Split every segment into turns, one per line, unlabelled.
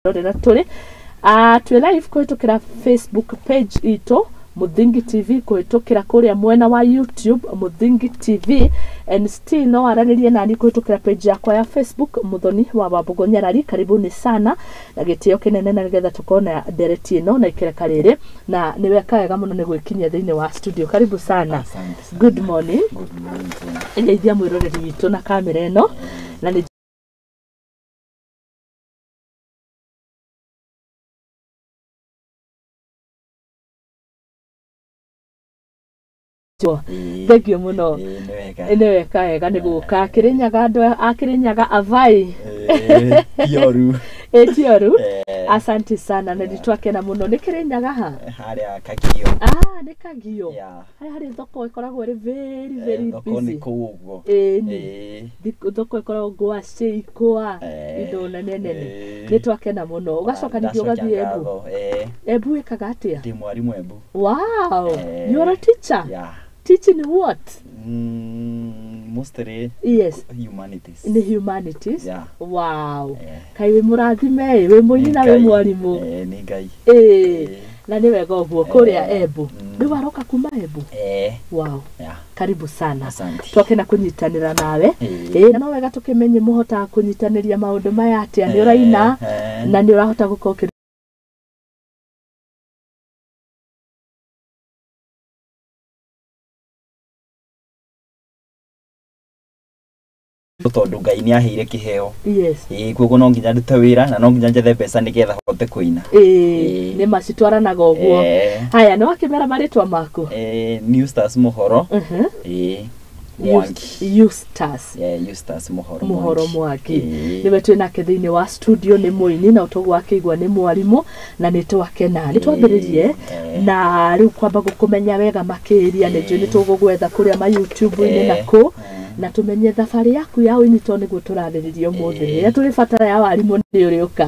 Rorera tũrĩ twĩ live kũhĩtũkĩra Facebook page itũ Muthingi TV, kũhĩtũkĩra kũrĩa mwena wa YouTube Muthingi TV, and still no aranĩrie nani kũhĩtũkĩra page yakwa ya Facebook Muthoni wa Wambugu Nyarari. Karibuni sana na gĩtĩo kĩnene, na nĩgetha tũkorwo na ndereti ĩno na ikereka rĩrĩ, na nĩ weka wega mũno nĩ gwĩkinyia thĩinĩ wa studio. Karibu sana.
Asante sana.
Good morning.
Good morning too.
Ngeithia mwĩroreri witũ na kamera ĩno na nĩ Thengio mũno.
Ĩĩ, nĩ wega.
Nĩ weka wega nĩ gũka Kĩrĩnyaga, andũ a Kĩrĩnyaga avai.
Ĩĩ, ti ũru.
Ĩ tioru.
Eh.
Asante sana na nĩ twakena mũno. Nĩ Kĩrĩnyaga ha?
Harĩa Kagio.
Ah, nĩ Kagio.
Yeah.
Harĩa harĩ thoko ĩkoragwo ĩrĩ very very
Thoko nĩ
busy.
kũu ũguo.
Ĩĩ nĩ.
Ĩĩ.
Thoko ĩkoragwo ngwacĩ, ikwa, indo nene nene. Nĩ twakena mũno. Ũgacoka ningĩ
Ndacokia
ũgathiĩ Embu.
ngatho. Ĩĩ.
Embu wĩkaga atĩa?
Ndĩ mwarimũ Embu.
Wow, you're a teacher?
Yeah.
Teaching what?
Mostly
Yes.
humanities.
Nĩ humanities?
Yeah.
Wow.
Eh.
Kaĩ wĩ mũrathime ĩ, wĩ mũini na wĩ
Nĩ Ngai.
mwarimũ.
Ĩĩ, nĩ Ngai.
Ĩĩ, na nĩ wega ũguo kũrĩa Embu. Rĩu waroka kuma Embu?
Eh.
Wow.
Yeah.
Karibu sana.
Asante.
Twakena kũnyitanĩra nawe.
Ĩĩ.
Ĩĩ, na no wega tũkĩmenye mũhotaga kũnyitanĩria maũndũ maya atĩa. Nĩ ũraina na nĩ ũrahota gũkorwo ũkĩ
Tondũ Ngai nĩ aheire kĩheo.
Yes.
Ĩĩ, koguo no nginya ndute wĩra na no nginya njethe mbeca nĩgetha hote kũina.
Ĩĩ,
Ĩĩ.
nĩ macitwaranaga ũguo. Haya, nĩ wakĩmera marĩtwa maku?
Eustace Mũhoro. Ĩĩ. Mwangi.
Eustace.
Yeah, Eustace Mũhoro.
Mũhoro Mwangi.
Ĩĩ.
Nĩwe twĩ nake thĩinĩ wa studio, nĩ mũini na ũtoguo akĩigua nĩ mwarimũ, na nĩ twakena. Nĩ twambĩrĩrie na rĩu kwamba gũkũmenya wega makĩria. Nĩ njũĩ nĩ tũgũgwetha kũrĩa ma YouTube-inĩ na kũ na tũmenye thabarĩ yaku ya ũini, tondũ nĩguo tũrarĩrĩria ũmũthĩ. Rĩrĩa tũrĩ batara ya warimũ nĩ ũrĩũka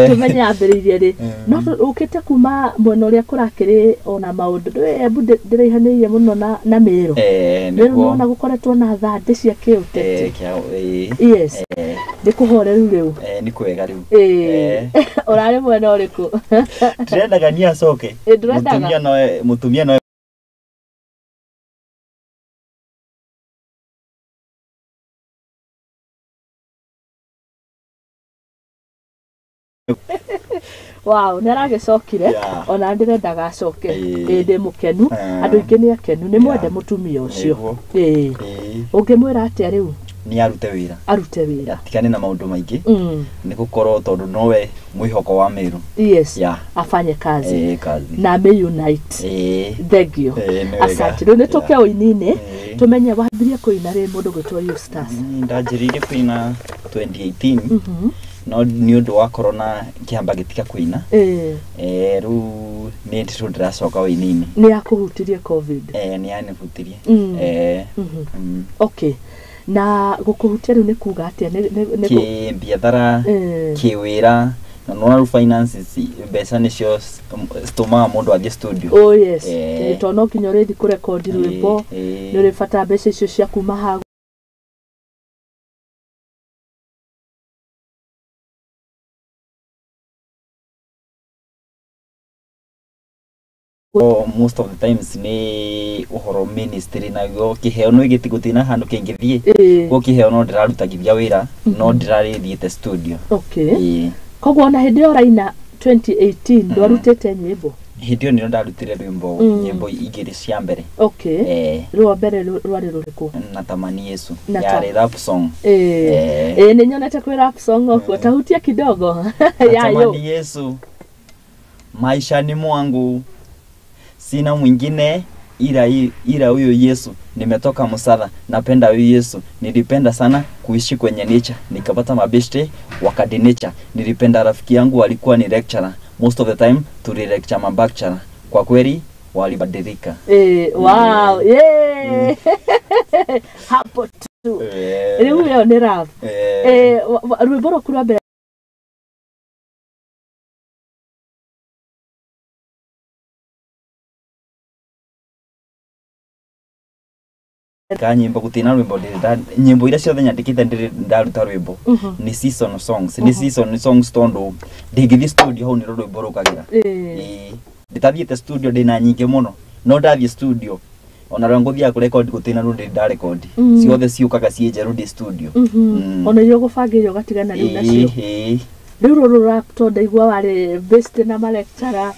tũmenye yambĩrĩirie rĩ. No ũkĩte kuma mwena ũrĩa kũrakĩrĩ ona maũndũ ndũĩ Embu ndĩraihanĩrĩirie mũno na Mĩrũ. Mĩrũ
Nĩguo.
nĩwona gũkoretwo na thandĩ cia kĩũteti.
Ĩĩ.
Yes. Nĩ kũhoreru rĩu?
Nĩ kwega rĩu.
Ĩĩ. Ũrarĩ mwena ũrĩkũ?
Ndĩrendaga niĩ acoke.
Ĩ, ndũrendaga?
Mũtumia noe
Wow, nĩ aragĩcokire.
Yeah.
Ona ndĩrendaga acoke.
Ĩĩ.
Ĩĩ, ndĩ mũkenu. Andũ aingĩ nĩ akenu, nĩ mwende mũtumia ũcio.
Nĩguo.
Ĩĩ.
Ĩĩ.
Ũngĩmwĩra atĩa rĩu?
Nĩ arute wĩra.
Arute wĩra.
Atigane na maũndũ maingĩ. Nĩ gũkorwo tondũ nowe mwĩhoko wa Mĩrũ.
Yes.
Yeah.
Afanye kazi.
Ĩĩ, kazi.
Na ame unite.
Ĩĩ.
Thengio.
Ĩĩ, nĩ wega.
Asante. Rĩu nĩ tũke ũini-inĩ.
Ĩĩ.
Tũmenye wambirie kũina rĩ mũndũ gwĩtwo Eustace?
Ndanjĩrĩirie kũina 2018, no nĩ ũndũ wa corona kĩamba gĩtiga kũina.
Ĩĩ.
Rĩu nĩ rĩu ndĩracoka ũini-inĩ.
Nĩ yakũhutirie COVID?
Nĩ yanĩhutirie.
Okay, na gũkũhutia rĩu nĩ kuga atĩa?
Kĩbiathara, kĩwĩra, na nona rĩu finances, mbeca nĩcio citũmaga mũndũ athiĩ studio.
Oh yes.
Eh.
Tondũ no nginya ũrĩthi kũrekondi rwĩmbo,
Ĩĩ.
nĩ ũrĩbatara mbeca icio cia kuma ha.
Oh, most of the times nĩ ũhoro ministry, naguo kĩheo no gĩtigũthiĩ na handũ kĩngĩthiĩ.
Ĩĩ.
Koguo kĩheo no ndĩrarutagithia wĩra, no ndĩrarĩthiĩte studio.
Okay.
Ĩĩ.
Koguo ona hĩndĩ ĩyo ũraina 2018 ndwarutĩte nyĩmbo?
Hĩndĩ ĩyo nĩrĩo ndarutire rwĩmbo, nyĩmbo igĩrĩ cia mbere.
Okay.
Eh.
Rwa mbere rwarĩ rũrĩkũ?
Natamani Yesu.
Nata-
Yarĩ rap song.
Ĩĩ.
Eh.
Ĩĩ, nĩ nyonete kwĩ rap song ũguo, tahutia kidogo yayo.
Natamani Yesu maishani mwangu, sina mwingine ila huyo Yesu. Nimetoka Msala, napenda huyu Yesu. Nilipenda sana kuishi kwenye nature, nikapata mabeshte wakadi nature. Nilipenda rafiki yangu alikuwa ni lecturer, most of the time tuli lecture mabachelor. Kwa kweli walibadilika.
Ĩĩ, wow, yeah. Hapo tu. Rĩu ĩyo nĩ rap.
Eh.
Rwĩmbo rwaku rwa mbere?
Ka nyimbo gutina rwimbo ndiri nyimbo iria ciothe nyandikite ndiri ndaruta rwimbo ni season songs ni season songs tondu ndingithie studio hau ni rwimbo rukagira nditathiite studio ndina nyingi muno no ndathie studio ona rwa nguthia ku record gutina rwo ndiri nda record ciothe ciukaga ciĩ njerũ ndi studio.
Ona iria ũgũbangĩire ũgatigana rĩu nacio. Rĩu rũrũ rwakto ndaigua warĩ based na malecturer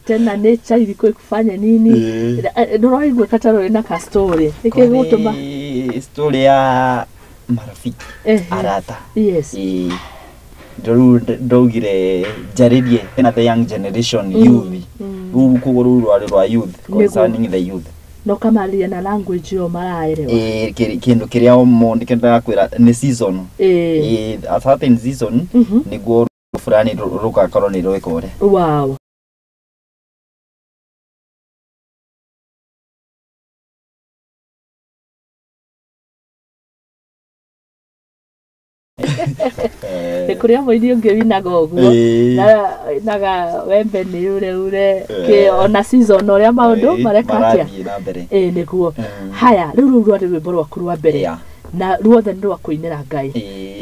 tena nature ilikuwa ikufanya nini ndũraigua kata rũrĩ na ka story nĩkĩ gũtũma
story ya marafiki arata.
Yes.
Ndaugire njarĩrie tena the young generation youth rũu koguo rũu rwarĩ rwa youth concerning the youth
no kamaria na language yo maraerewa
kindu kiria o ndikendaga kwira ni season a certain season niguo fulani rugakorwo ni rwikore.
Wow. Nĩ kũrĩa mũini ũngĩ winaga ũguo naga wembe nĩ ure ure ona season ũrĩa maũndũ mareka atĩa nĩguo. Haya rĩu rũu rwarĩ rwĩmbo rwaku rwa mbere na ruothe nĩ rwa kũinĩra Ngai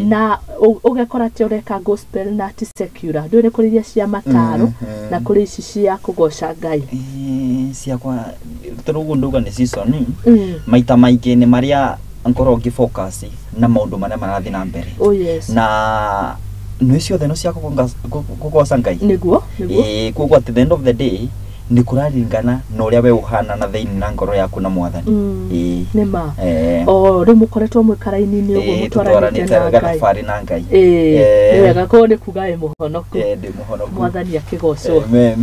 na ũgekora atĩ ũreka gospel na ti secular ndũĩ nĩ kũrĩ iria cia mataro na kũrĩ ici cia kũgoca Ngai
ciakwa tũrũguo ndauga nĩ season maita maingĩ nĩ marĩa nkorwo ngĩ focus na maundu maria marathi na mbere.
Oh yes.
Na nĩ ciothe no cia kũgoca Ngai
nĩguo nĩguo
koguo at the end of the day nĩ kũraringana na ũrĩa we ũhana na thĩinĩ na ngoro yaku na mwathani.
Nĩ ma o rĩu mũkoretwo mwĩkaraini-inĩ ũguo mũtwaranĩte na Ngai
thabarĩ na Ngai.
Nĩ wega koguo nĩ kuga wĩ mũhonoku.
Ndĩ mũhonoku.
Mwathani akĩgocwo.
Amen.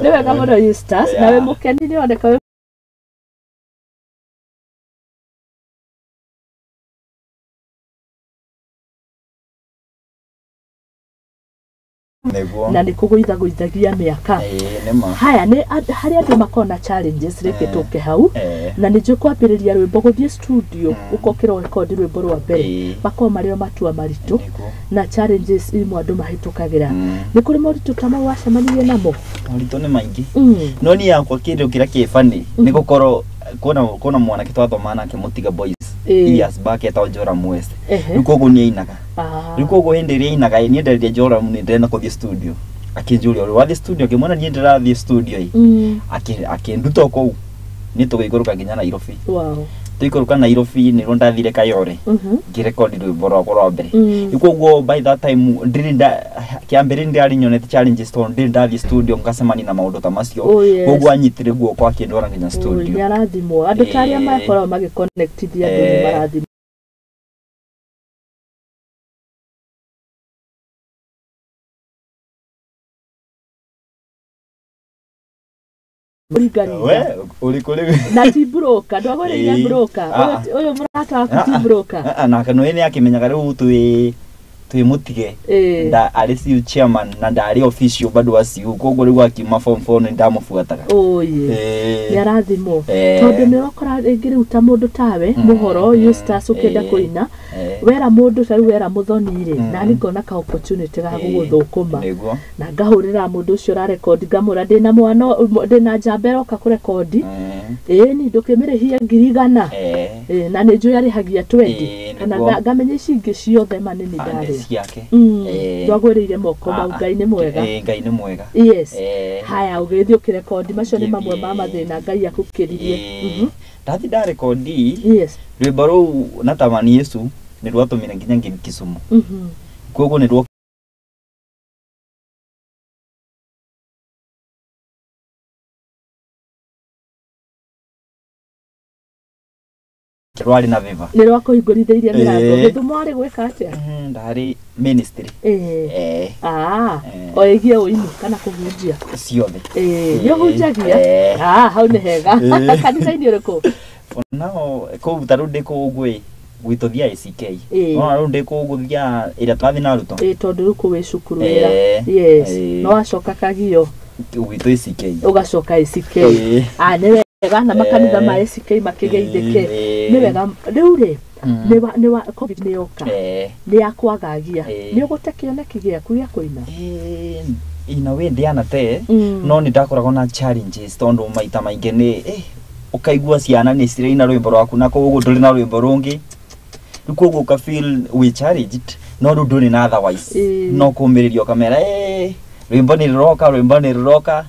Nĩ wega mũno Eustace na wĩ mũkeni nĩ oneka na nĩ kũgũithagũithagia mĩaka. Haya nĩ harĩ andũ makoragwo na challenges rĩngĩ tũke hau na nĩ njũĩ kwambĩrĩria rwĩmbo gũthiĩ studio ũkokĩra record rwĩmbo rwa mbere makoragwo marĩ o matua maritũ na challenges imwe andũ mahĩtũkagĩra. Nĩ kũrĩ moritũ ta mau wacemanirie namo?
Moritũ nĩ maingĩ no niĩ yakwa kĩndũ kĩrĩa kĩ funny nĩ gũkorwo kuona mwanake twathoma nake Mũtiga Boys years back etagwo Joram West rĩu koguo nĩ ainaga rĩu koguo hĩndĩ ĩrĩa ainaga niĩ nderire Joram nĩ ndĩrenda kũthiĩ studio akĩnjũria ũrĩ wathiĩ studio ngĩmwĩra niĩ ndĩrathiĩ studio ĩ akĩnduta o kũu nĩ tũgĩikũrũka nginya Nairobi. Tũikũrũka Nairobi nĩrwo ndathire Kayore ngĩrekondi rwĩmbo rwakwa rwa mbere. Rĩu koguo by that time ndirĩ kĩambĩrĩria ndĩrarĩ nyonete challenges tondũ ndirĩ ndathiĩ studio ngacemania na maũndũ ta macio koguo anyitire guoko akĩndwara nginya studio.
Nĩ arathimwo andũ ta arĩa makoragwo magĩconnectithia andũ nĩ marathimwo. Na ti broker ndwagũrĩire broker ũyũ mũrata waku ti broker
nake nĩ nĩ akĩmenyaga rĩu twĩ Mũtige nda arĩ CU chairman na ndarĩ official bado wa CU koguo rĩu akiuma form 4 nĩ ndamũbuataga.
Nĩ arathimwo tondũ nĩ ũrakora rĩngĩ rĩu ta mũndũ tawe mũhoro Eustace ũkĩenda kũina wera mũndũ ta rĩu wera mũthoni rĩ na nĩ ngona ka opportunity ga gũgũthũkũma na ngahũrĩra mũndũ ũcio ũrarekondi ngamwĩra ndĩna mwana ndĩna njamba ĩroka kũrekondi ĩni ndũkĩmĩrĩhie 100,000 na nĩ njũĩ arĩhagia 20 kana ngamenya ici ingĩ ciothe ma nĩ ndarĩ ndwagwĩrĩire moko mau. Ngai nĩ mwega.
Ngai nĩ mwega.
Yes. Haya ũgĩthiĩ ũkĩrekondi macio nĩ mamwe ma mathĩna Ngai akũkĩririe.
Ndathi ndarekondi
Yes.
rwĩmbo rũu natamani Yesu nĩ rwatũmire nginya ngĩthiĩ Kisumu koguo nĩ rwo rwarĩ na favor
nĩ rwakũhingũrithĩirie mĩrango. Gĩthumo arĩ gwĩka atĩa?
Ndarĩ ministry.
O ĩgiĩ ũini kana kũhunjia?
Ciothe.
Nĩ ũhunjagia? Hau nĩ hega. Kanitha-inĩ ũrĩkũ?
Nao kũu ta rĩu ndĩ kũu ũguo ĩ gwitũ thia ACK no rĩu ndĩ kũu gũthia ĩrĩa tũrathiĩ na arutwo
tondũ rĩu kũu wĩ cukuru wĩra. Yes. No wacoka Kagio
gwitũ ACK
ũgacoka ACK. Nĩ wega na makanitha ma ACK makĩgeithĩke nĩ wega. Rĩu rĩ nĩ wa covid nĩ yoka nĩ yakwagagia nĩ ũgũte kĩoneki gĩaku gĩa kũina?
Ina we ndianate no nĩ ndakoragwo na challenges tondũ maita maingĩ nĩ Ukaigua ciana nĩ ciraina rwĩmbo rwaku na koguo ndũrĩ na rwĩmbo rũngĩ. Rĩu koguo ũka feel we challenged no rĩu ndũrĩ na otherwise. No kũmĩrĩria ũkamera rwĩmbo nĩ rũroka, rwĩmbo nĩ rũroka.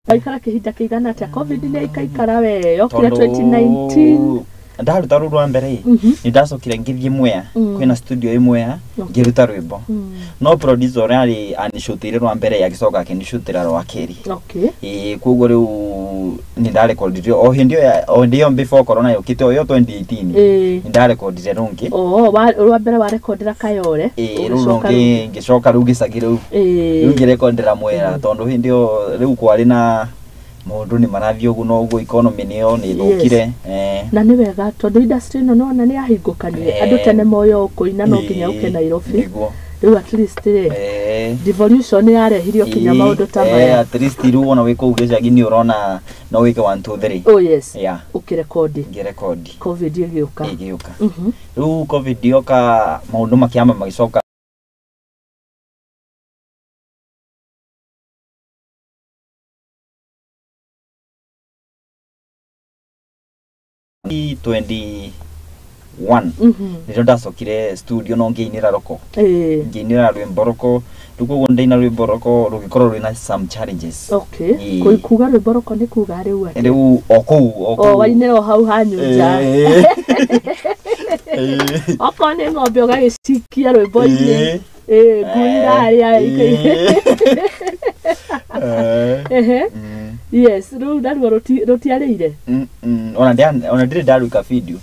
Waikara kĩhinda kĩigana atĩa? Covid nĩ ikaikara we yokire 2019.
Ndaruta rũrũ rwa mbere nĩ ndacokire ngĩthiĩ Mwea, kwĩna studio ĩ Mwea, ngĩruta rwĩmbo. No producer ũrĩa arĩ anicutĩire rwa mbere agĩcoka akĩnicutĩra rwa kerĩ. Ĩĩ koguo rĩu nĩ ndarekondire o hĩndĩ ĩyo, o hĩndĩ ĩyo before corona yũkĩte, o ĩyo 2018 nĩ ndarekondire rũngĩ.
Oh, rwa mbere warekondera Kayole.
Ĩĩ rũu rũngĩ ngĩcoka rĩu gĩcagi rĩu. Rĩu ngĩrekondera Mwea tondũ hĩndĩ ĩyo rĩu kwarĩ na maũndũ nĩ marathiĩ ũguo na ũguo, economy nĩyo nĩ ĩthũkire.
Na nĩ wega tondũ industry ĩno nĩwona nĩ yahingũkanire. Andũ tene moyo kũina no nginya ũke Nairobi. Rĩu at least rĩ devolution yarehirio kinya maũndũ ta maya.
At least rĩu ona wĩ kũu gĩcagi nĩ ũrona no wĩke 1 2 3.
Oh yes. Ũkĩrekondi.
Ngĩrekondi.
Covid ĩgĩũka.
Ĩgĩũka. Rĩu Covid yoka maũndũ makĩamba magĩcoka 21 nĩrĩo ndacokire studio no ngĩinĩra roko. Ngĩinĩra rwĩmbo roko. Rĩu koguo ndaina rwĩmbo roko rũgĩkorwo rwĩna some challenges.
Kuga rwĩmbo roko nĩ kuga rĩu atĩ
rĩu o kũu o kũu
wainĩra o hau hanyu nja. Okorwo nĩ ng'ombe ũgagĩcikia rwĩmbo-inĩ. Ngui irarĩa. Yes, rĩu naruo rũtiarĩire.
Ona ndirĩ ndaruika video.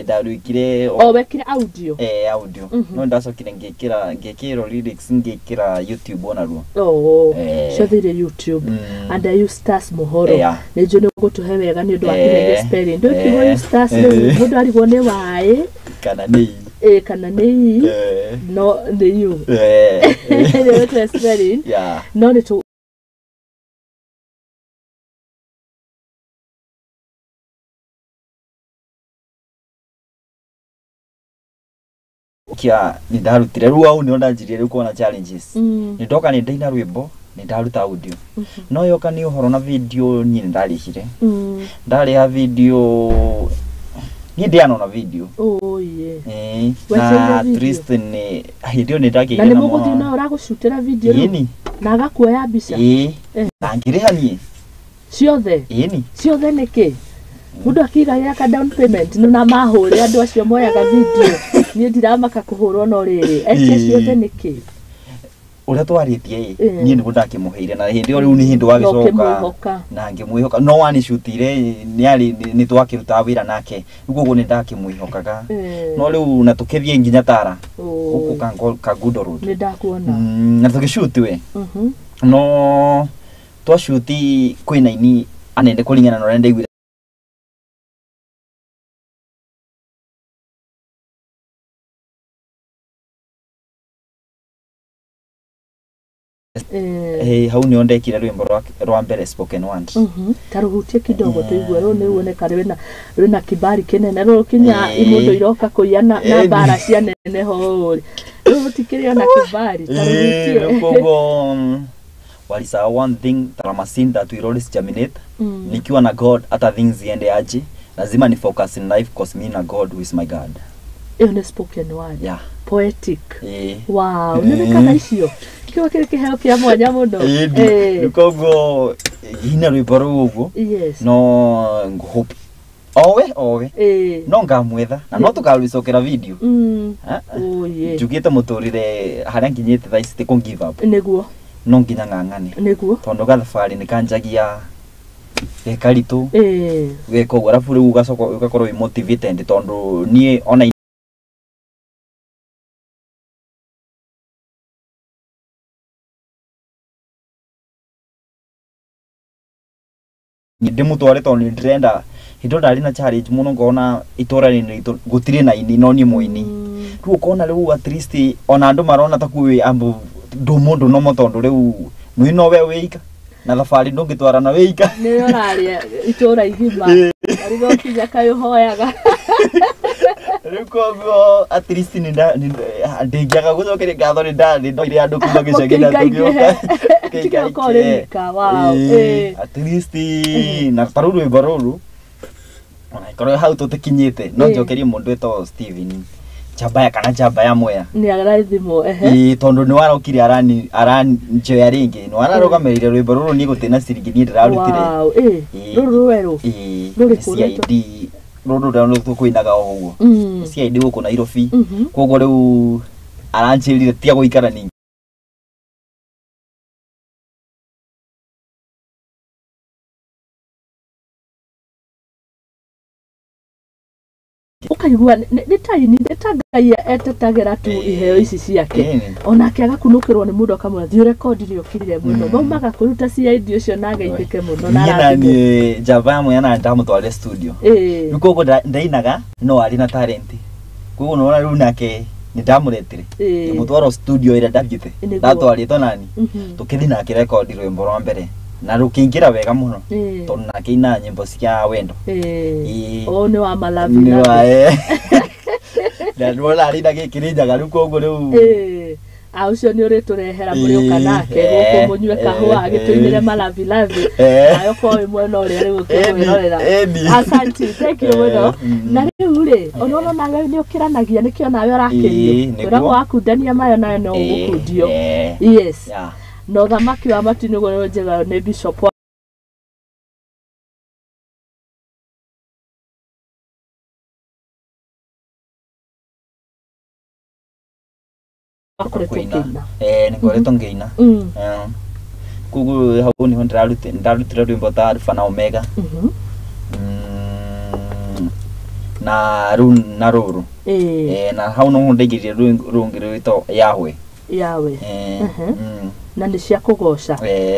Ndaruikire
o wekire audio.
Audio. No ndacokire ngĩkĩra ngĩkĩrwo lyrics ngĩkĩra YouTube ona ruo.
Ciothe irĩ YouTube. And I use Stars Muhoro. Nĩ njũĩ nĩ ũgũtũhe wega nĩ ũndũ wa kĩrĩa spelling. Ndũkiuga Stars rĩu mũndũ arigwo nĩ Y
kana nĩ I.
Kana nĩ I. No nĩ U. Nĩ ũgũtũhe spelling. No nĩ tũ
kia nĩ ndarutire rĩu hau nĩho ndanjirie rĩu kuona challenges. Nĩ ndoka nĩ ndaina rwĩmbo nĩ ndaruta audio. No yoka nĩ ũhoro na video niĩ nĩ ndarĩhire. Ndarĩha video niĩ ndianona video. Na at least nĩ hĩndĩ ĩyo nĩ ndakĩire
na nĩ mũgũthiĩ na ũragũcutĩra video rĩu na agakuoya mbica.
Na ngĩrĩha niĩ
ciothe. Ciothe nĩkĩ? Mũndũ akĩigagĩra ka down payment na mahũre andũ acio moyaga video. Niĩ ndiramaka kũhũrwo no rĩrĩ. Etia ciothe nĩkĩ?
Ũrĩa twarĩtie niĩ nĩguo ndakĩmũheire na hĩndĩ ĩyo rĩu nĩ hĩndĩ wagĩcoka na ngĩmwĩhoka no wanicutire nĩ nĩ twakĩrutaga wĩra nake rĩu koguo nĩ ndakĩmwĩhokaga. No rĩu na tũkĩthiĩ nginya Tara gũkũ Kangundo Road.
Nĩ ndakuona.
Na tũgĩcuti we. No twacuti kwĩna aini anene kũringana na ũrĩa ndaiguire. Hau nĩho ndekire rwĩmbo rwa mbere spoken word.
Ta rũhutie kidogo tũigue rũu nĩ ruoneka rwĩna kibari kĩnene rũu kinya imũndũ iroka kũiya na mbara cia nene ho rĩ. Rũu rũtikĩrĩ ona kibari ta rũhutie.
Rĩu koguo walisahau one thing that I'm a sin that will always germinate. Nikiwa na God hata things ziende aje lazima ni focus in life cause me na God who is my God.
Ĩyo nĩ spoken word.
Yeah.
Poetic. Wow, nĩ wĩkaga icio. Kĩo kĩrĩ kĩheo kĩa mwanya mũno.
Rĩu koguo ina rwĩmbo rũu ũguo. No ngũhope owe no ngamwetha na no tũkarwĩcokera video. Njugĩte mũtũrĩre harĩa nginyĩte thaa ici ti kũ give up.
Nĩguo.
No nginya ng'ang'ane.
Nĩguo.
Tondũ gathabarĩ nĩ kanjagia gekaritũ. Geka ũguo arabu rĩu ũgacoka ũgakorwo wĩ motivated tondũ niĩ ona ndĩmũtware tondũ nĩ ndĩrenda hĩndĩ ĩyo ndarĩ na challenge mũno ngona itũra-inĩ ritũ gũtirĩ na aini no niĩ mũini. Rĩu ũkona rĩu at least ona andũ marona ta kwĩ ambu ndũ mũndũ nomo tondũ rĩu nĩ no we wĩika na thabarĩ ndũngĩtwarana wĩika.
Nĩwe ũrarĩa itũra igima. Arĩgo kinya kaĩ ũhoyaga.
Rĩu koguo at least ndingĩaga gũcokeria ngatho nĩ ndoire andũ kuma gĩcagi na tũgĩũka.
Tiga ũkorwo wika, wow,
Ĩĩ, at least na ta rĩu rwĩmbo rũrũ ona ĩkorwo hau tũtĩkinyĩte no njokerie mũndũ wĩtagwo Steven Njambaya kana Njambaya Mwea.
Nĩ arathimwo, ehe.
Ĩĩ, tondũ nĩ warokire aranjoya rĩngĩ nĩ wararũgamĩrĩire rwĩmbo rũrũ niĩ gũtirĩ na ciringi niĩ ndĩrarutire.
Wow, ĩĩ.
Ĩĩ.
Rũrũ rwerũ.
Ĩĩ,
Rũrĩkũ
nĩ
rwĩtwo?
CID rũrũ rũrĩa tũkũinaga o ũguo. CID gũkũ Nairobi. Koguo rĩu aranjĩrire tiga gũikara ningĩ.
Ũkaigua nĩ ta ini nĩ ta Ngai etetagĩra tu iheo ici ciake. Onake agakunũkĩrwo nĩ mũndũ akamwĩra thiĩ ũrekondi nĩ ũkirire mũno. Maumaga kũruta CID ũcio na ageithĩke mũno na
Niĩ na
arathimwo.
niĩ Njambaya Mwea na ndamũtwarire studio. Rĩu koguo ndainaga no arĩ na talent. Koguo nĩwona rĩu nake nĩ ndamũretire. Ngĩmũtwara studio ĩrĩa ndathiĩte. Ndatwarĩtwo nani. Tũkĩthiĩ nake rekondi rwĩmbo rwa mbere na rũkĩingĩra wega mũno. Tondũ nake ainaga nyĩmbo cia wendo.
Ĩĩ. Ũũ nĩ wa malavi
Nĩ wa
lavi.
Na nĩwona arĩ na gĩkĩ nĩ njaga rĩu koguo rĩu.
Ĩĩ. A ũcio nĩ ũrĩtũrehera mũrĩũka nake gũkũ mũnyue kahũa agĩtũinĩre malavi lavi. Nayo korwo wĩ mwena ũrĩa rĩu ũkĩmwĩrorera. Asante, thank you mũno. Na rĩu rĩ, ona nawe nĩ ũkĩranagia nĩkĩo nawe ũrakĩrio. Wĩragwo wakundania mayo nawe no ũgũkundio. Yes. Na ũthamaki wa matu nĩguo njega nĩ Bishop wa wakoretwo ũkĩina.
Nĩ ngoretwo ngĩina. Koguo hau nĩho ndarutire rwĩmbo ta Alpha na Omega. Na rũu na rũrũ. Na hau noho ndaingĩrire rũngĩ rwĩtwo Yahweh.
Yahweh. Na nĩ cia kũgoca.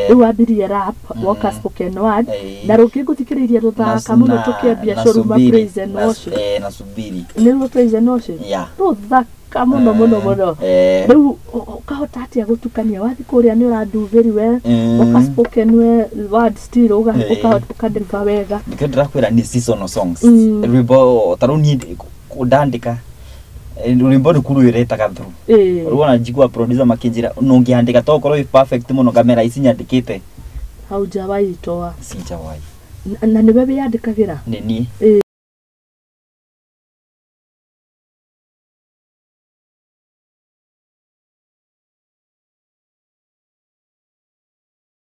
Rĩu wambirie rap, woka spoken word, na rũngĩ ngũthikĩrĩirie rũthaka mũno tũkĩambia showroom praise and worship.
Na subiri.
Nĩruo praise and worship? Rũthaka mũno mũno mũno. Rĩu ũkahota atĩa gũtukania wathiĩ kũrĩa nĩ ũrandu very well, woka spoken word still ũkadeliver wega.
Nĩkĩo ndĩrakwĩra nĩ seasonal songs. Rwĩmbo ta rĩu niĩ ndandĩka rwĩmbo rũku rwĩretaga through. Rĩu ona njigua producer makĩnjĩra nũngĩandĩka to ũkorwo wĩ perfect mũno ngamera ici nyandĩkĩte.
Haujawahi toa.
Sijawahi.
Na nĩwe wĩyandĩkagĩra?
Nĩ niĩ.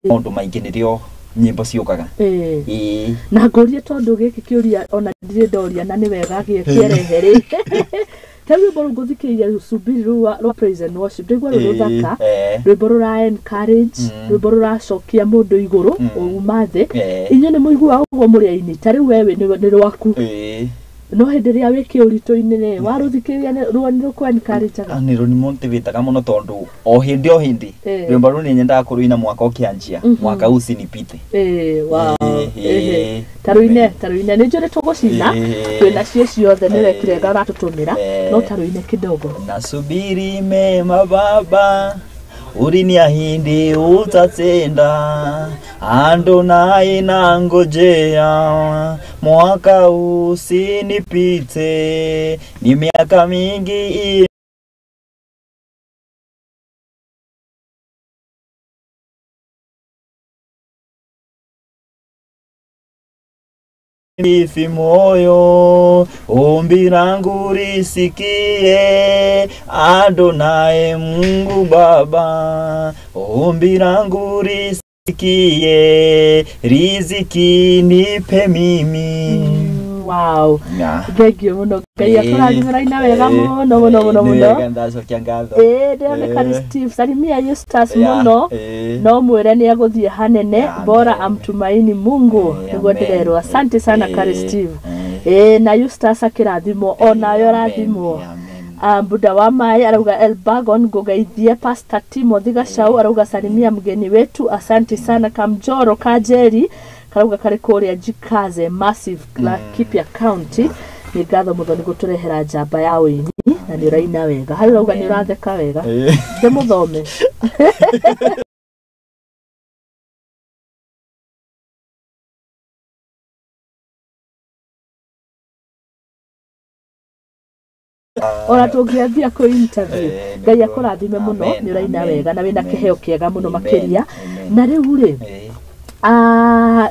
Maũndũ maingĩ nĩrĩo nyĩmbo ciũkaga.
Na ngũrie tondũ gĩkĩ kĩũria ona ndirĩ ndoria na nĩ wega kĩerehe rĩ. Ta rwĩmbo rũu ngũthikĩrĩria Subiri rwa praise and worship ndaigua rwĩ rũthaka, rwĩmbo rũra encourage, rwĩmbo rũracokia mũndũ igũrũ uma thĩ. Inyuĩ nĩ mũiguaga ũguo mũrĩ aini ta rĩu we nĩ rwaku. No hĩndĩ ĩrĩa wĩ kĩũritũ-inĩ rĩ, warũthikĩrĩria ruo nĩ rũkũ encourage-aga?
Nĩ rũnimotivateaga mũno tondũ o hĩndĩ o hĩndĩ rwĩmbo rũu nĩ nyendaga kũrũina mwaka ũkĩanjia, mwaka usinipite.
Wow. Ta rũine nĩ njũĩ tũgũcina twĩna cio ciothe nĩ wekire wega ũratũtũmĩra, no ta rũine kidogo.
Nasubiri mema baba uliniahidi utatenda, Adonai nangojea, mwaka usinipite, ni miaka mingi Nifi moyo, ombi langu lisikie, Adonai Mungu Baba, ombi langu lisikie, riziki nipe mimi.
Wow. Thank you muno. Ngai akũrathime na wega mũno mũno mũno mũno.
Ndacokia ngatho.
Ndĩroneka nĩ Steve salimia Eustace mũno. No mwĩre nĩ egũthiĩ hanene, bora amtumaini Mungu. Nĩguo ndĩrerwo. Asante sana Kari Steve. Na Eustace akĩrathimwo onawe ũrathimwo. Buda wa Mai arauga Elbagon ngũgeithie Pastor Timothy Gachau arauga salimia mgeni wetu asante sana Kamjoro Kajeri karauga karĩ kũrĩa Jikaze Massive Laikipia County. Nĩ ngatho mũno nĩ gũtũrehera njamba ya ũini na nĩ ũraina wega. Harĩ ũrauga nĩ ũratheka wega. Ndĩmũthome. Ona tũngĩambia kũ interview.
Eh,
Ngai
nĩguo.
akũrathime mũno,
Amen,
nĩ ũraina
amen,
wega na wĩna
amen.
kĩheo kĩega mũno
Amen,
makĩria.
amen.
Na rĩu rĩ,
Eh,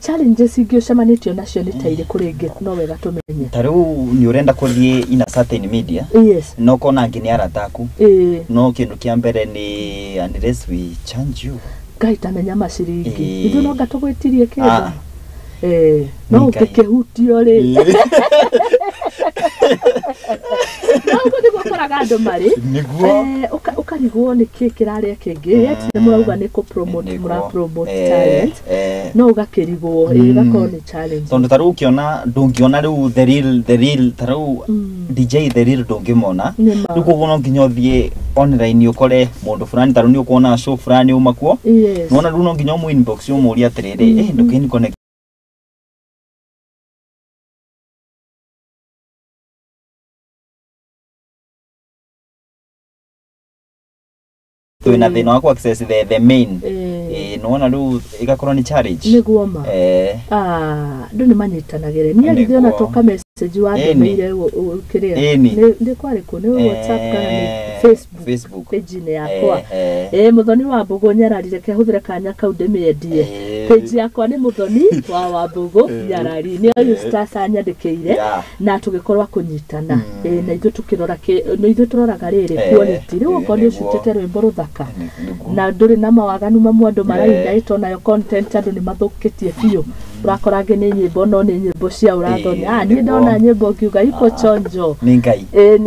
challenges ingĩ ũcemanĩtio nacio nĩ ta irĩkũ rĩngĩ no wega tũmenye?
Ta rĩu nĩ ũrenda kũthiĩ in a certain media,
Yes.
no kona angĩ nĩ arata aku,
Ĩĩ.
no kĩndũ kĩa mbere nĩ unless we charge you.
Ngai, tamenya maciringi.
Ĩĩ.
Ithuĩ no nga tũgwĩtirie kĩndũ.
Ah.
Eh, no
Nĩ Ngai.
ũngĩkĩhutio rĩ, no ũguo nĩguo ũkoraga andũ marĩ.
Nĩguo.
Eh, ũkarigwo nĩ kĩ kĩrarĩa kĩngĩ, yet nĩ mũrauga nĩ kũ promote, mũra promote talent, no ũgakĩrigwo, ĩ ĩgakorwo nĩ challenge.
Tondũ ta rĩu ũkĩona, ndũngĩona rĩu the real ta rĩu DJ the real ndũngĩmona.
Nĩ ma.
Rĩu koguo no nginya ũthiĩ online ũkore mũndũ fulani, ta rĩu nĩ ũkuona show fulani uma kuo, nĩwona rĩu no nginya ũmũ inbox ũmũrie atĩrĩrĩ, eh, ndũkĩni connect twĩna thĩna wa ku access the main.
Eh.
Eh, nĩwona rĩu ĩgakorwo nĩ challenge.
Nĩguo ma.
Eh.
Ah, andũ nĩ manyitanagĩre niĩ arithĩ ona
Nĩguo.
toka message wandũmĩire kĩrĩa
Ĩni.
nĩ kwarĩ kũ, nĩ WhatsApp kana nĩ
Eh,
Facebook,
Facebook.
page-inĩ yakwa.
Eh, eh.
Ĩ Mũthoni wa Mbũgũ Nyarari, reke hũthĩre kanya kau ndĩmĩendie.
Eh.
Page yakwa nĩ Mũthoni wa Wambũgũ Nyarari, nĩ Eustace anyandĩkĩire na tũgĩkorwo a kũnyitana. Ĩ na ithuĩ tũkĩrora nĩ ithuĩ tũroraga rĩrĩ quality rĩu, okorwo nĩ
nĩguo.
ũcutĩte rwĩmbo rũthaka
Nĩguo.
na ndũrĩ na mawaganu mamwe andũ maraina,
Eh.
ĩto nayo content andũ nĩ mathũkĩtie biũ, ũrakora angĩ nĩ nyĩmbo no nĩ nyĩmbo cia ũrathoni.
Eh,
Ah, niĩ
nĩguo.
ndona nyĩmbo ngiuga iko chonjo.
Nĩ Ngai.
Ĩ,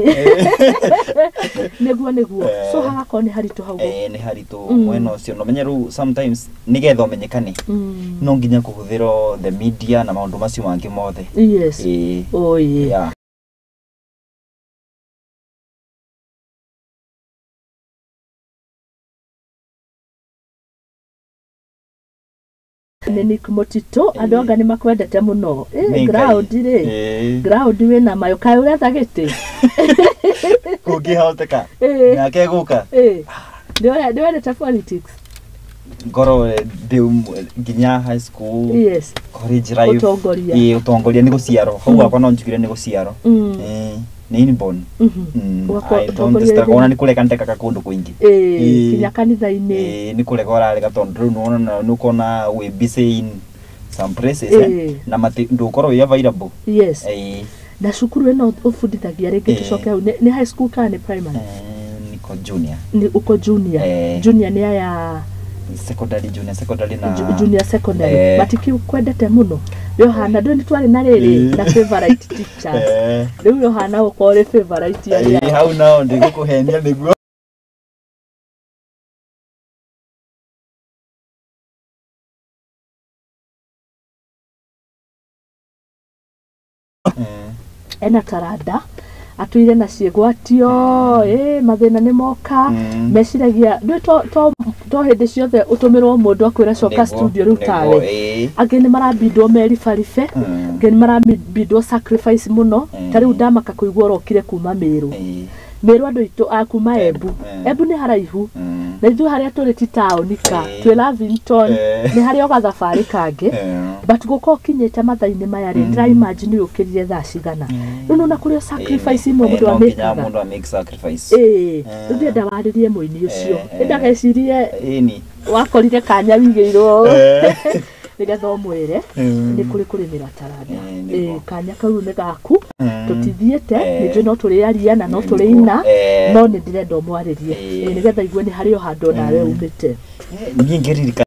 nĩguo.
Eh.
So hagakorwo nĩ haritũ hau.
Eh, nĩ haritũ mwena ũcio, no menye rĩu sometimes nĩgetha ũmenyekane no nginya kũhũthĩrwo the media na maũndũ macio mangĩ mothe.
Yes.
Ĩĩ.
Oye.
Yeah.
Nĩ Nick Mũtitũ, andũ anga nĩ makwendete mũno.
Nĩ Ngai.
Ground rĩ,
Ĩĩ.
ground wĩna mayo, kaĩ ũretha gĩtĩ?
Kũngĩhoteka
Ĩĩ.
nake gũka.
Ĩ, nĩ wendete politics?
Ngorwo ndĩ nginya high school, college life.
Ũtongoria.
Ĩĩ, ũtongoria nĩ gũciarwo hau gwakwa, no njugire nĩ gũciarwo. Ĩĩ, nĩ inborn.
Ũgakorwo
I don't
ũtongoria
struggle.
rĩngĩ.
Ona nĩ kũrega ndekaga kũndũ kũingĩ.
Ĩĩ,
Ĩĩ.
nginya kanitha-inĩ.
Ĩĩ, nĩ kũrega ũrarega tondũ rĩu nĩwona nĩ ũkona wĩ busy in some places,
Ĩĩ.
eh, na mati ndũkorwo wĩ available.
Yes.
Ĩĩ.
Na cukuru ĩno ũbundithagia rĩngĩ?
Ĩĩ.
Tũcoke hau, nĩ high school kana nĩ primary?
Eh, niko junior.
Nĩ uko junior?
Eh.
Junior nĩ aya?
Secondary, junior secondary na
Junior secondary.
Eh.
Matikikwendete mũno Yohana, ndũĩ nĩ twarĩ na rĩrĩ
Ĩĩ.
na favorite teachers.
Eh.
Rĩu Yohana ũkorwo ũrĩ favorite ya
Ĩĩ, hau nao ndigũkũhenia, nĩguo. Eh.
Ena taranda atũire na ciĩgwatio, ĩ mathĩna nĩ moka. Meciragia ndũĩ to hĩndĩ ciothe ũtũmĩrwo mũndũ akwĩra coka
Nĩguo,
studio rĩu
nĩguo,
tawe.
ĩĩ.
Angĩ nĩ marambindwo meribaribe, angĩ nĩ marambindwo sacrifice mũno. Ta rĩu ndamaka kũigua ũrokire kuma Mĩrũ.
Ĩĩ.
Mĩrũ andũ aitũ a kuma Embu.
Eh.
Embu nĩ haraihu na ithuĩ harĩa tũrĩ ti taũni ka
Ĩĩ.
twĩ Lavington.
Eh.
Nĩ harĩ o gathabarĩ kangĩ, but gũka ũkinyĩte mathaa-inĩ maya rĩ, ndĩra imagine ũkĩrire thaa cigana. Rĩu nĩwona kũrĩ o sacrifice imwe
Eh,
mũndũ
no nginya
amĩkaga.
mũndũ amake sacrifice.
Ĩĩ,
Eh.
rĩu ndĩrenda warĩrie mũini ũcio.
Eh, eh.
Ndagecirie
Ĩni.
wakorire kanya wigĩirwo
Eh.
nĩgetha ũmwĩre nĩ kũrĩ kũrĩmĩra taranda.
Eh, nĩguo.
Ĩĩ, kanya kau nĩ gaku. Tũtithiĩte,
Eh.
nĩ njũĩ no tũrĩaria na no
Nĩguo.
tũrĩina,
Eh.
no nĩ ndĩrenda ũmwarĩrie.
Ĩĩ.
Ĩĩ, nĩgetha igue nĩ harĩ o handũ onawe umĩte.
Eh, niĩ ngĩririkana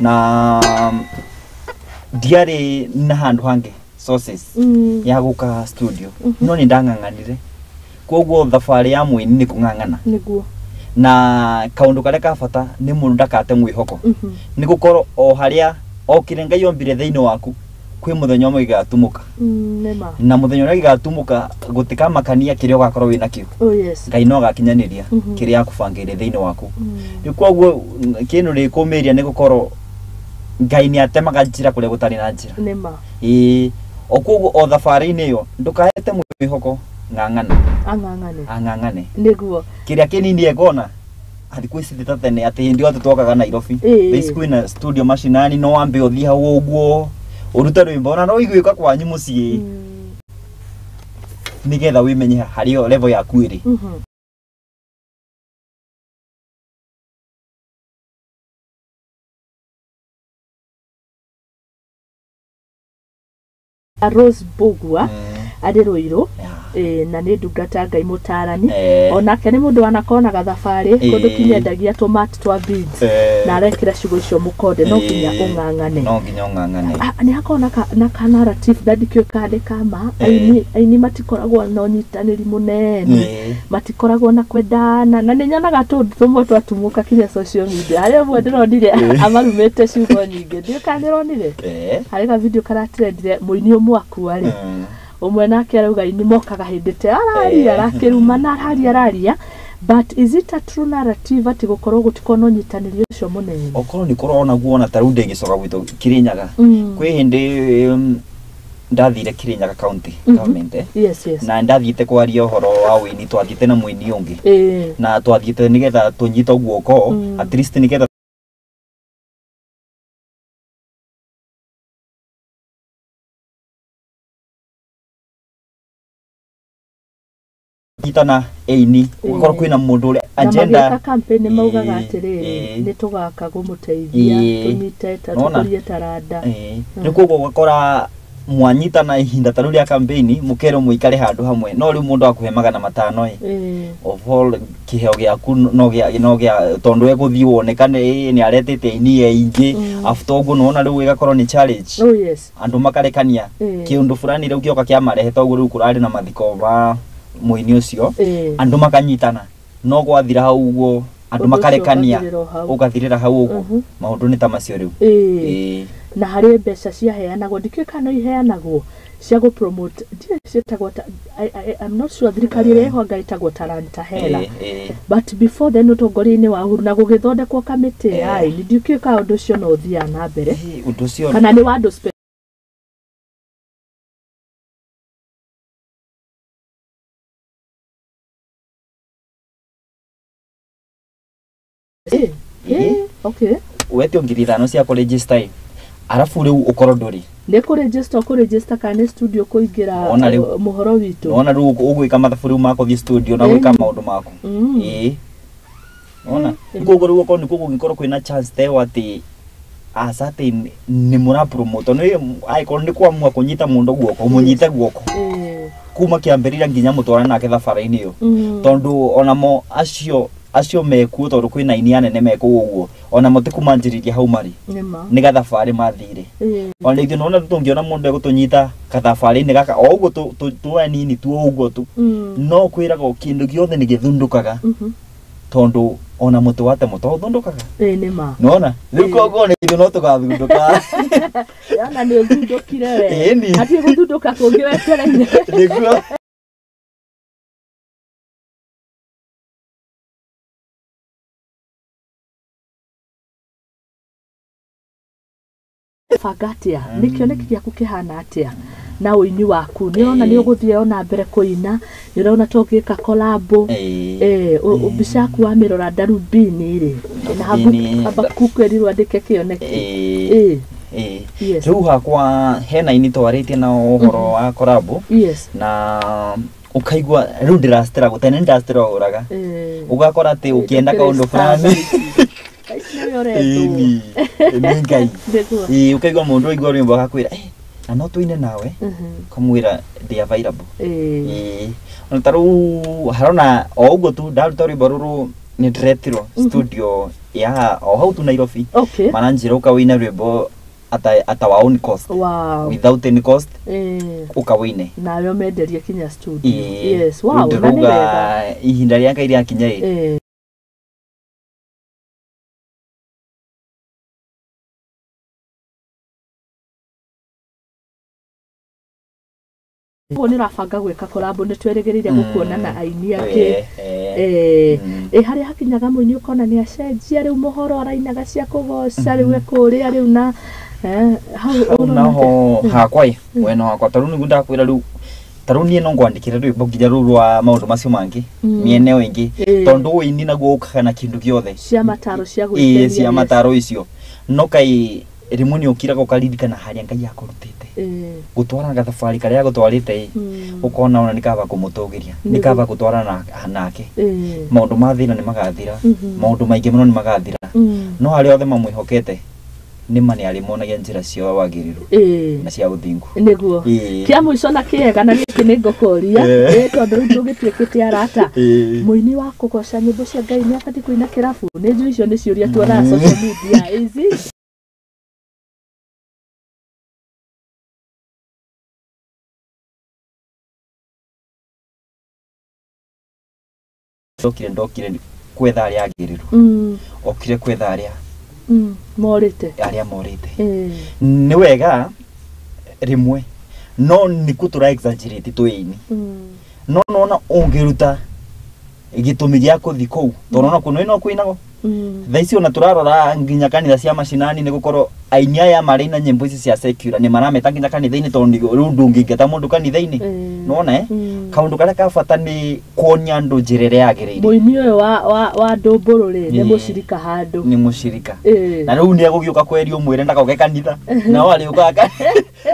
na ndiarĩ na handũ hangĩ sources ya gũka studio, no nĩ ndang'ang'anire, koguo thabarĩ ya mũini nĩ kũng'ang'ana.
Nĩguo.
Na kaũndũ karĩa ka bata nĩ mũndũ ndakate mwĩhoko, nĩ gũkorwo o harĩa o kĩrĩa Ngai ombire thĩinĩ waku kwĩ mũthenya ũmwe gĩgatumũka.
Nĩma.
Na mũthenya ũrĩa gĩgatumũka gũtikamakania kĩrĩa ũgakorwo wĩ nakĩo.
Oh yes.
Ngai no agakinyanĩria kĩrĩa akũbangĩire thĩinĩ waku. Rĩu koguo kĩndũ rĩkũmĩria nĩ gũkorwo Ngai nĩ atemaga njĩra kũrĩa gũtarĩ na njĩra.
Nĩma.
Ĩĩ, o koguo o thabarĩ-inĩ ĩyo ndũkaete mwĩhoko, ng'ang'ana.
Ang'ang'ane.
Ang'ang'ane.
Nĩguo.
Kĩrĩa kĩnini ekona Thikũ ici ti ta tene atĩ hĩndĩ yothe twokaga Nairobi. Thaa ici kwĩna studio mashinani, no wambe ũthiĩ hau ũguo ũrute rwĩmbo, ona no ũiguĩka kwanyu mũciĩ, nĩgetha wĩmenye harĩa level yaku ĩrĩ.
Rose Mbugua arĩ Rũirũ, na nĩ ndungata Ngai mũtarani, onake nĩ mũndũ wanakorwo na gathabarĩ kũndũ kinyendagia tũmat twa beads, na arekĩra ciugo icio mũkonde, no nginya ũng'ang'ane.
No nginya ũng'ang'ane.
Ah, nĩ hakoragwo na ka narrative na ndikĩũĩ kana nĩ kama aini matikoragwo na ũnyitanĩri mũnene, matikoragwo na kwendana, na nĩ nyonaga tũndũ tũmwe twatumũka kinya social media. Harĩ ũmwe ndĩronire amarumĩte ciugo nyingĩ, ndiũĩ kana nĩũronire. Harĩ ga video karatrendire, mũini ũmwe akua rĩ, ũmwe nake arauga aini mokaga hĩndĩ ta araria, arakĩrumana, araria araria. But is it a true narrative atĩ gũkorwo gũtikorwo na ũnyitanĩri ũcio mũnene?
Okorwo nĩ kũrona guona ta rĩu ndĩgĩcoka gwitũ Kirinyaga, kwĩ hĩndĩ ndathire Kirinyaga county government,
yes yes
na ndathiĩte kwaria ũhoro wa wĩini. Twathiĩte na mũini ũngĩ, na twathiĩte nĩgetha tũnyitwo guoko, at least nĩgetha nyitana ĩini, gũkorwo kwĩna mũndũ ũrĩa
Na
agenda.
magĩka campaign nĩ maugaga atĩrĩrĩ, nĩ tũgaka gũmũteithia, tũnyite ta
Nĩwona?
tũkũrie taranda.
Rĩu koguo ũgakora mwanyitana ihinda ta rĩu rĩa campaign, mũkerwo mũikare handũ hamwe, no rĩu mũndũ akũhe 500 ĩ, of all kĩheo gĩaku no gĩa tondũ egũthiĩ wonekane nĩ aretĩte aini aingĩ. After ũguo nĩwona rĩu ĩgakorwo nĩ challenge,
Oh yes.
andũ makarekania kĩũndũ fulani rĩu gĩoka kĩamarehe. Toguo rĩu kũrarĩ na mathiko ma mũini ũcio, andũ makanyitana, no gwathira hau ũguo andũ
Ũndũ ũcio
makarekania.
ũgathirĩra o hau.
Ũgathirĩra hau ũguo. Maũndũ nĩ ta macio rĩu.
Na harĩ mbeca ciaheanagwo, ndikĩũĩ kana no iheanagwo cia gũ promote, ndiũĩ ciĩtagwo ta, I'm not sure, thirikari ĩrĩa ĩho anga ĩtagwo Talanta Hela. But before then, ũtongoria-inĩ wa Uhuru na gũgĩthondekwo kamĩtĩ ya aini, ndikĩũĩ kana ũndũ ũcio no ũthiaga na mbere
Ũndũ ũcio
kana nĩ wa andũ okay.
Wetio 5,000 cia kũregister ĩ, arabu rĩu ũkorwo ndũrĩ
Nĩ kũregister, ũkũregister kana nĩ studio kũingĩra?
Ona rĩu.
Mũhoro witũ.
Nona rĩu ũgwĩka mathabu rĩu makũthiĩ studio na gwĩka maũndũ maku. Ona koguo rĩu okorwo nĩ kũgũgĩkorwo kwĩna chance ta ĩyo atĩ a certain nĩ mũra promote, nĩ angĩkorwo nĩ kwamua kũnyita mũndũ guoko, mũnyite guoko kuma kĩambĩrĩria nginya mũtwarane nake thabarĩ-inĩ ĩyo, tondũ onamo acio mekuo, tondũ kwĩna aini anene mekũu ũguo, onamo ti kumanjĩrĩria hau marĩ.
Nĩma.
Nĩ gathabarĩ mathire. Ona ithuĩ nona tũngĩona mũndũ egũtũnyita gathabarĩ-inĩ gaka o ũguo tũ anini tu o ũguo tu, no kwĩragwo kĩndũ gĩothe nĩ gĩthundũkaga, tondũ ona mũtĩ wa temo to ũthundũkaga.
Nĩma.
Nona rĩu koguo nĩ ithuĩ no tũgathundũka.
Yana nĩ ũthundũkire we.
Ĩni.
Hatirĩ gũthundũka kũngĩ wetereire.
Nĩguo.
Banga atĩa, nĩ kĩoneki gĩaku kĩhana atĩa na ũini waku? Nĩ ũrona nĩ ũgũthiĩ ona mbere kũina? Nĩ ũrona to ũngĩka collabo? Mbica yaku wamĩrora ndarubini rĩ, na Habakuku erirwo andĩke kĩoneki. Yes.
Rĩu hakwa hena ini twarĩtie na ũhoro wa collabo, na ũkaigua rĩu ndĩrastruggle, tene nĩndastruggle, ũgakora atĩ ũkĩenda kaũndũ fulani.
Thaa ici nĩwe ũretwo.
Ĩni nĩ Ngai.
Nĩguo.
Ũkaigua mũndũ aigua rwĩmbo agakwĩra, "Eh, na no tũine nawe?" Ũkamwĩra ndĩ available. Ona ta rĩu harona o ũguo tu ndaruta rwĩmbo rũrũ, nĩ ndĩretirwo studio ya o hau tu Nairobi, maranjĩra ũka wĩine rwĩmbo at our own cost, without any cost, ũka wĩine.
Nawe ũmenderie kinya studio. Yes, wow, na nĩ wega.
Ndĩrauga ihinda rĩa Ngai rĩakinya ĩ.
Ũguo nĩ ũrabanga gwĩka collabo, nĩ twĩrĩgĩrĩire gũkuona na aini angĩ. Ĩ harĩa hakinyaga mũini ũkona nĩ acenjia rĩu mũhoro, arainaga cia kũgoca, rĩu ekũrĩa rĩu na hau
Hau
ũrona
naho
atĩa?
Hakwa ĩ mwena wakwa ta rĩu nĩguo ndakwĩra rĩu. Ta rĩu niĩ no ngwandĩkĩre rwĩmbo nginya rũu rwa maũndũ macio mangĩ mĩena ĩyo ĩngĩ, tondũ ũini naguo ũkaga na kĩndũ gĩothe.
Cia mataro cia
Ĩĩ,
gwĩkenia.
cia mataro icio, no kai rĩmwe nĩ ũkiraga ũkaririkana harĩa Ngai akũrutĩte, gũtwara gathabarĩ karĩa agũtwarĩte ĩ, ũkona ona nĩ kaba kũmũtũgĩria, nĩ kaba gũtwarana nake. Maũndũ ma thĩna nĩ magathira, maũndũ maingĩ mũno nĩ magathira, no arĩa othe mamwĩhokete nĩ ma nĩ arĩmonagia njĩra cia wagĩrĩru na cia ũthingu.
Nĩguo. Kĩa mũico na kĩega na gĩkĩ nĩ ngũkũria, tondũ rĩu tũgĩtuĩkĩte arata, mũini wa kũgoca nyĩmbo cia Ngai nĩ abatiĩ kũina kĩrabu? Nĩ njũĩ icio nĩ ciũria tuonaga social media ici.
Ndokire kwetha arĩa agĩrĩru, okire kwetha arĩa
morĩte,
arĩa morĩte. Nĩ wega rĩmwe, no nĩ kũtũra exaggerate twĩ ini, no nona ũngĩruta gĩtũmi gĩa kũthi kũu, tondũ ona kũno ĩno kwĩnagwo thaa ici, ona tũrarora nginya kanitha cia macinani, nĩ gũkorwo aini aya marĩ na nyĩmbo ici cia secular nĩ marameta nginya kanitha-inĩ, tondũ rĩu ndũngĩingata mũndũ kanitha-inĩ. Nĩwona, eh? Kaũndũ karĩa ka bata nĩ kuonia andũ njĩra ĩrĩa yagĩrĩire.
Mũini ũyũ wa ndũmbũrũ rĩ, nĩ mũcirika handũ?
Nĩ mũcirika. Na rĩu nĩ egũgĩũka kwerio mwĩre ndagoke kanitha, nao arĩũkaga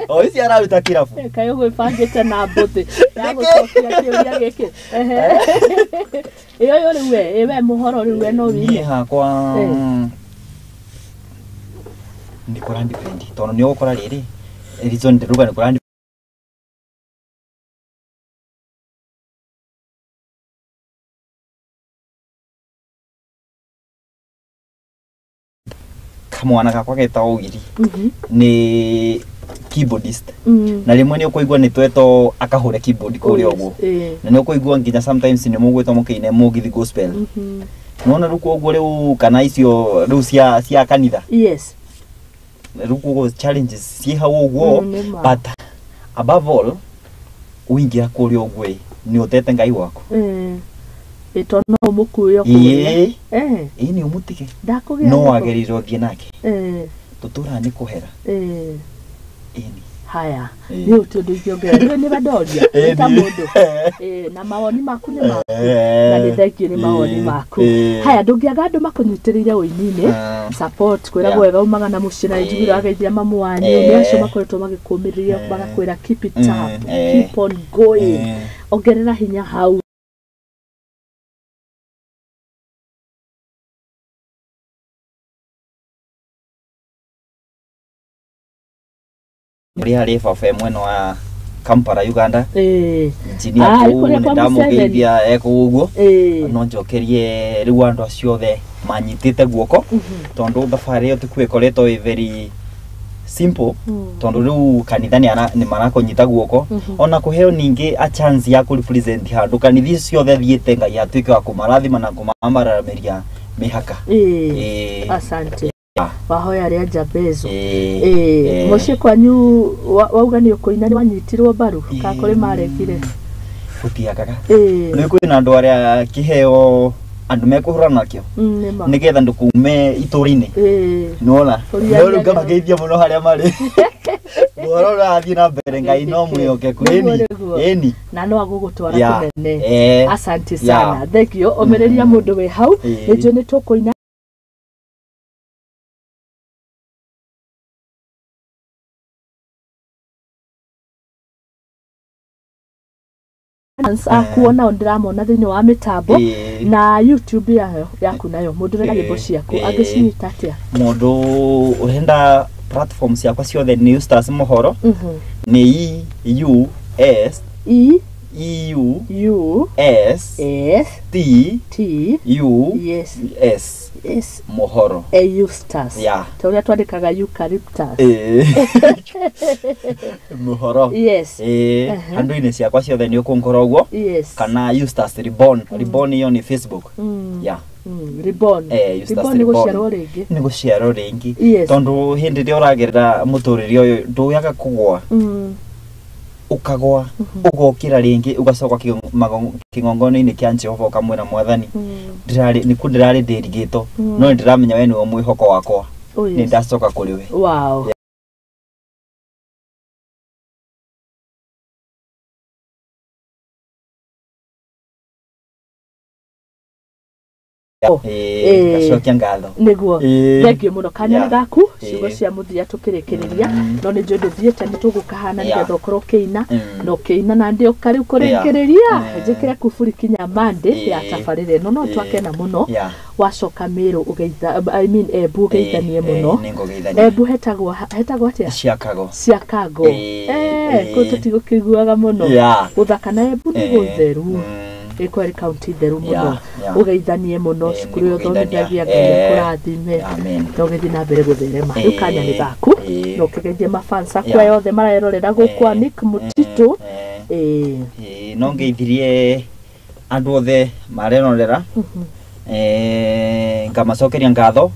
o ici araruta kĩrabu.
Kaĩ ũgwĩbangĩte na mbũthĩ ya gũcokia kĩũria gĩkĩ? Ĩ ũyũ rĩu we, ĩ we mũhoro rĩu we no
Niĩ
wine?
hakwa nĩ kũra depend, tondũ nĩ ũgũkora rĩrĩ reason ndĩruga nĩ kũra kamwana gakwa getagwo Ũgiri, nĩ keyboardist, na rĩmwe nĩ ũkũigua nĩ twetwo akahũre keyboard kũrĩa ũguo, na nĩ ũkũigua nginya sometimes nĩ mũgwĩtwo mũkĩine mũgithi gospel. Nĩwona rĩu koguo rĩu kana icio rĩu cia kanitha, rĩu koguo challenges ciĩ hau ũguo.
Nĩ ma.
But above all, ũingĩra kũrĩa ũguo ĩ, nĩ ũtete Ngai waku.
Ĩ to no ũmũkuĩo kũrĩa?
Ĩĩ. Ĩĩ, nĩ ũmũtige.
Ndakũgĩa
No
gĩko.
wagĩrĩirwo ũthiĩ nake, tũtũraga nĩ kũhera. Ĩni.
Haya, nĩ ũti ũndũ ingĩongerera rĩu nĩ wandoria nĩ ta mũndũ. Na mawoni maku nĩ maku, na nĩ thengiũ nĩ mawoni maku. Haya, ndũngĩaga andũ makũnyitĩrĩire ũini-inĩ, support kwĩragwo wega umaga na mũciĩ, na njiguire wageithia mamu wanyu, nĩ acio makoretwo magĩkũmĩrĩria, magakwĩra keep it up, keep on going, ongerera hinya hau.
Ũrĩa harĩ baba e mwena wa Kampala, Uganda, injinia
Ah,
kũu,
kũrĩa
nĩ
kwa
ndamũgeithia ekũu ũguo.
Ĩĩ.
No njokerie rĩu andũ acio othe manyitĩte guoko, tondũ thabarĩ ĩyo tikuo ĩkoretwo ĩ very simple, tondũ rĩu kanitha nĩ marakũnyita guoko, ona kũheo ningĩ a chance ya kũ represent handũ kanitha icio ciothe thiĩte, Ngai atuĩke wa kũmarathima na kũmambaramĩria mĩhaka.
Ĩĩ. Asante. Wahoya rĩa Jabezo.
Ĩĩ.
Ĩĩ, mũciĩ kwanyu wauga nĩ ũkũina, nĩ wanyitirwo mbaru ka kũrĩ maregire?
Gũtiagaga.
Ĩĩ.
Nĩ kwĩna andũ arĩa kĩheo andũ mekũhũrana nakĩo,
Nĩ ma.
nĩgetha ndũkume itũra-inĩ. Nĩwona?
Ũria
No rĩu ngamageithia mũno harĩa marĩ, ũhoro ũrathiĩ na mbere, Ngai no mwĩhokeku.
Nĩguo,
Ĩni.
nĩguo.
Ĩni.
Na no agũgũtwara kũnene. Asante sana, thank you. Ũmĩrĩria mũndũ wĩ hau. Nĩ njũĩ nĩ tũkũina. Akuo nao ndĩramona thĩinĩ wa mĩtambo na YouTube yayo yaku, nayo mũndũ ũrenda nyĩmbo ciaku angĩcinyita atĩa?
Mũndũ ũrenda platform ciakwa ciothe nĩ Eustace Mohoro. Nĩ E U S
E
E U
U
S
S
T
T
U
yes
S
S
Mohoro.
Eustace, ta ũrĩa twandĩkaga eucalyptus.
Ĩĩ. Mohoro.
Yes.
Ĩĩ. Handũ-inĩ ciakwa ciothe nĩ ũkũnkora ũguo, kana Eustace Reborn. Reborn ĩyo nĩ Facebook. Yeah.
Reborn.
Eustace
Reborn nĩ
Reborn.
gũciarwo rĩngĩ.
Nĩ gũciarwo rĩngĩ, tondũ hĩndĩ ĩrĩa ũragerera mũtũrĩre ũyũ ndũyaga kũgwa, ũkagwa ũgokĩra rĩngĩ, ũgacoka kĩgongona-inĩ kĩa Jehova, ũkamwĩra Mwathani, ndĩrarĩ nĩkuo ndĩrarĩ ndĩrigĩtwo, no nĩ ndĩramenya we nĩwe mwĩhoko wakwa,
Oh,
nĩ
yes.
ndacoka kũrĩ we.
Wow.
Ngacokia ngatho.
Nĩguo.
Ĩĩ.
Thengiũ mũno kanya nĩ
Yeah.
gaku
Ĩĩ.
ciugo cia mũthia tũkĩrĩkĩrĩria, no nĩ njũĩ ndũthiĩte, nĩ tũgũkahana
Yeah.
nĩgetha ũkorwo ũkĩina
Mm.
na ũkĩina na ndĩũka rĩu kũrĩkĩrĩria
Yeah.
njĩkĩre kuburi kinya mande ya
Ĩĩ.
tabarĩra ĩno, no
Ĩĩ.
twakena mũno.
Yeah.
Wacoka Mĩrũ ũgeitha, I mean Embu, ũgeithanie mũno.
Nĩngũgeithania.
Embu hetagwo atĩa?
Ciakago.
Ciakango.
Ĩĩ,
Kũu
ĩĩ.
tũtigũkĩiguaga mũno.
Yeah.
Gũthaka na Embu nĩ gũtheru. Ĩkweri kaunti theru mũno.
Yeah.
Ũgeithanie mũno cukuru ĩyo
nĩngũgeithania.
ũthomithagia, Ngai akũrathime
Amen.
na ũgĩthiĩ na mbere gũtherema. Rĩu kanya nĩ gaku na ũkĩgeithie mafans akwa
Yeah.
othe marerorera gũkũ
Ĩĩ.
Nick Mũtitũ. Ĩĩ.
Ĩĩ, no ngeithirie andũ othe marerorera, ngamacokeria ngatho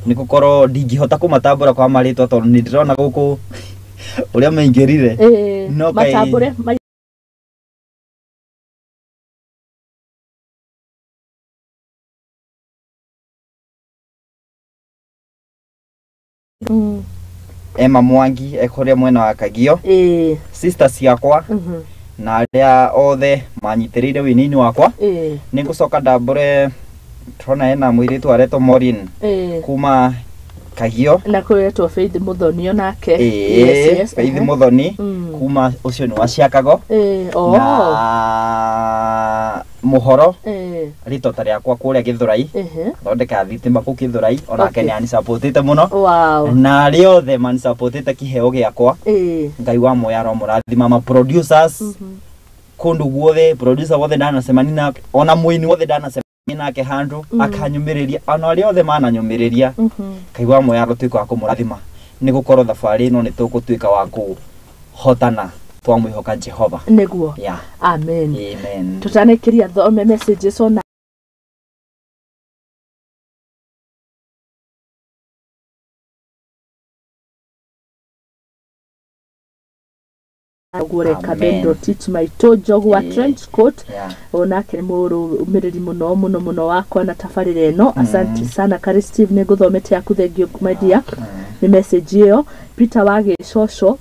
nĩ gũkorwo ndingĩhota kũmatambũra kwa marĩtwa tondũ nĩ ndĩrona gũkũ ũrĩa maingĩrire.
Ĩĩ,
No
matambũre
Emma Mwangi ekũrĩa mwena wa Kagio,
Ĩĩ.
sister ciakwa na arĩa othe manyitĩrĩire wĩini-inĩ wakwa. Nĩ ngũcoka ndambũre tũrona ena mũirĩtu aretwo Maureen kuma Kagio.
Na kũretwo Faith Mũthoni nake.
Ĩĩ,
Yes,
Faith
ehe.
Mũthoni kuma ũcio nĩ wa Ciakago.
Ĩĩ, oh.
Na mũhoro rĩtota rĩakwa kũrĩa Gĩthũrai, thondeka thitima kũu Gĩthũrai, onake nĩ anisapotĩte mũno. Na arĩa othe manisapotĩte kĩheo gĩakwa, Ngai wa moya aromũrathima. Ma producers kũndũ guothe, producer wothe ndanacemania nake, ona mũini wothe ndanacemania nake handũ akanyũmĩrĩria, ona arĩa othe mananyũmĩrĩria, Ngai wa moya arotwĩka wa kũmũrathima, nĩ gũkorwo thabarĩ ĩno nĩ tũgũtuĩka wa kũhotana twamwĩhoka Jehova.
Nĩguo.
Yeah.
Amen.
Amen.
Tũtanĩkĩria thome messages ona ũguo reka
Amen.
Bendo Teach Maitũ Njogu wa
Ĩĩ.
trench coat,
Yeah.
onake nĩ mũrũmĩrĩri mũno mũno mũno wakwa na tabarĩra ĩno. Asante sana Kari Steve, nĩ ngũthomete yaku, thengiũ my dear. Nĩ message ĩyo Peter wa Gĩcoco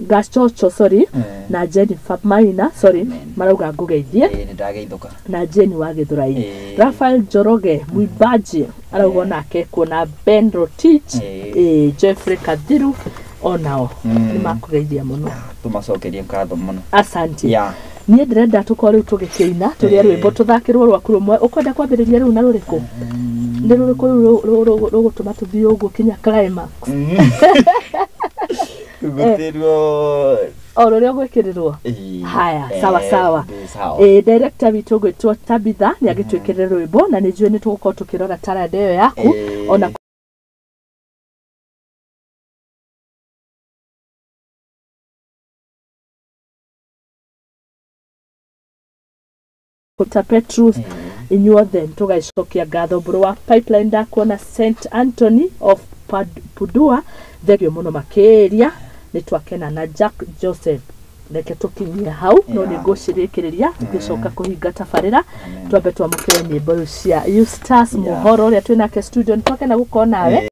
Gacoco, sorry, na Jennifer Maina, sorry.
Amen.
Marauga ngũgeithie.
Ĩĩ, nĩ ndageithũka.
Na Jane wa Gĩthũrai.
Ĩĩ.
Rafael Njoroge Mwimbaji arauga onake kuona Ben Rotich.
Ĩĩ.
Ĩĩ, Jeffrey Kathiru onao nĩ makũgeithia mũno.
Tũmacokerie ngatho mũno.
Asante.
Yeah.
Niĩ ndĩrenda tũkorwo rĩu tũgĩkĩina tũrĩa
Ĩĩ.
rwĩmbo tũthakĩrwo rwaku rũmwe. Ũkwenda kwambĩrĩria rĩu na rũrĩkũ? Nĩ rũrĩkũ rĩu rũgũtũma tũthiĩ ũguo kinya climax?
Gũtirwo.
O rũrĩa ũgwĩkĩrĩrwo. Haya, sawa sawa.
Sawa.
Ĩĩ, director witũ gwĩtwo Tabitha nĩ agĩtwĩkĩrĩre rwĩmbo, na nĩ njũĩ nĩ tũgũkorwo tũkĩrora taranda ĩyo yaku.
Ĩĩ.
Ona ta Petrus, inyuothe tũgaicokia ngatho. Mbũrũ wa pipeline ndakuona, St Anthony of Padua, thengio mũno makĩria, nĩ twakena. Na Jack Joseph, reke tũkinyie hau, no nĩ ngũcirĩkĩrĩria tũgĩcoka kũhinga tabarĩra.
Amen.
Twambe twamũkĩre nyĩmbo rĩu cia Eustace
Yeah.
Mũhoro ũrĩa twĩ nake studio. Nĩ twakena gũkorwo nawe.